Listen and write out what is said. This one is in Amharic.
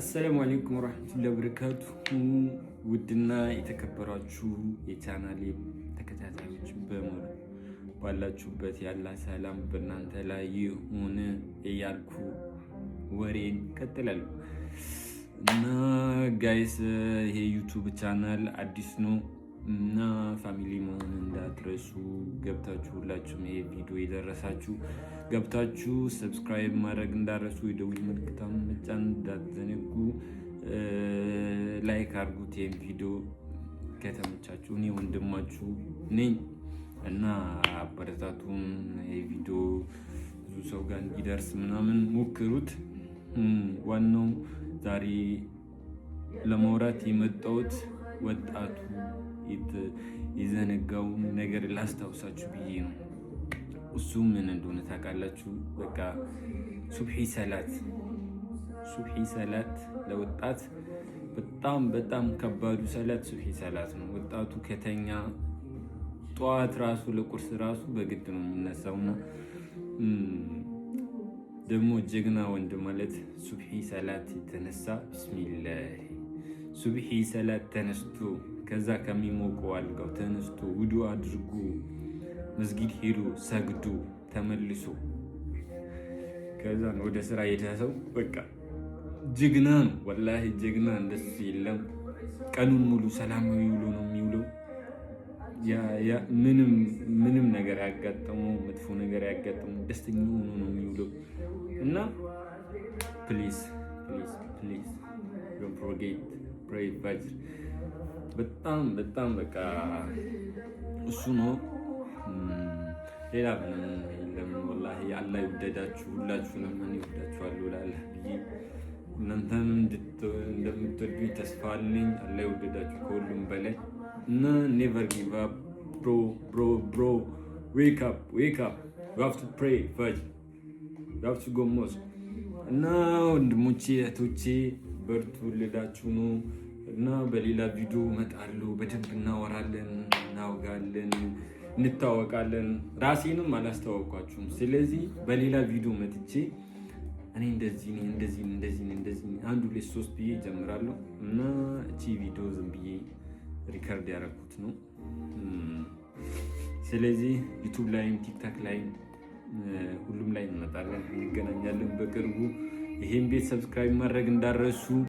السلام عليكم ورحمة الله وبركاته። ውድና የተከበራችሁ የቻናሌ ተከታታዮች በሙሉ ባላችሁበት የአላህ ሰላም በእናንተ ላይ ይሁን እያልኩ ወሬን ቀጥላለሁ። እና guys፣ ይሄ YouTube channel አዲስ ነው እና family መሆን እንዳትረሱ። ገብታችሁ ሁላችሁም ይሄ ቪዲዮ የደረሳችሁ ገብታችሁ subscribe ማድረግ እንዳትረሱ፣ የደውል ምልክቷን መጫን እንዳትዘነጉ፣ like አድርጉት ይህን ቪዲዮ ከተመቻችሁ። እኔ ወንድማችሁ ነኝ እና አበረታቱን። ይሄ ቪዲዮ ብዙ ሰው ጋር እንዲደርስ ምናምን ሞክሩት። ዋናው ዛሬ ለማውራት የመጣሁት ወጣቱ የዘነጋውን ነገር ላስታውሳችሁ ብዬ ነው። እሱ ምን እንደሆነ ታውቃላችሁ? በቃ ሱብሒ ሰላት፣ ሱብሒ ሰላት ለወጣት በጣም በጣም ከባዱ ሰላት ሱብሒ ሰላት ነው። ወጣቱ ከተኛ ጠዋት ራሱ ለቁርስ ራሱ በግድ ነው የሚነሳውና ደግሞ ጀግና ወንድ ማለት ሱብሒ ሰላት የተነሳ፣ بسم الله፣ ሱብሒ ሰላት ተነስቶ ከዛ ከሚሞቀው አልጋው ተነስቶ ውዱ አድርጎ መስጊድ ሄዶ ሰግዶ ተመልሶ ከዛ ወደ ስራ የሄደ ሰው በቃ ጀግና ነው። ወላሂ ጀግና እንደሱ የለም። ቀኑን ሙሉ ሰላማዊ ውሎ ነው የሚውለው። ምንም ምንም ነገር ያጋጠመው፣ መጥፎ ነገር ያጋጠመው ደስተኛ ሆኖ ነው የሚውለው። እና please, please, please don't forget pray ፈጅር። በጣም በጣም በቃ እሱ ነው። ሌላ ምንም የለም። ወላሂ አላህ ይውደዳችሁ ሁላችሁንም። እኔ እወዳችኋለሁ እላለሁ ብዬ እናንተም እንደምትወዱኝ ተስፋ አለኝ። አላህ ይውደዳችሁ ከሁሉም በላይ። እና never give up, bro, bro, bro, wake up, wake up, you have to pray ፈጅር, you have to go mosque። እና ወንድሞቼ እህቶቼ በርቱ ልላችሁ ነው። እና በሌላ ቪዲዮ እመጣለሁ። በደንብ እናወራለን፣ እናወጋለን፣ እንታወቃለን። ራሴንም አላስተዋወቅኳችሁም። ስለዚህ በሌላ ቪዲዮ መጥቼ እኔ እንደዚህ ነኝ፣ እንደዚህ ነኝ፣ እንደዚህ ነኝ፣ እንደዚህ ነኝ፣ አንድ ሁለት ሶስት ብዬ እጀምራለሁ። እና እቺ ቪዲዮ ዝም ብዬ record ያደረኩት ነው። ስለዚህ YouTube ላይም TikTok ላይም ሁሉም ላይ እንመጣለን፣ እንገናኛለን በቅርቡ። ይሄን ቤት subscribe ማድረግ እንዳትረሱ።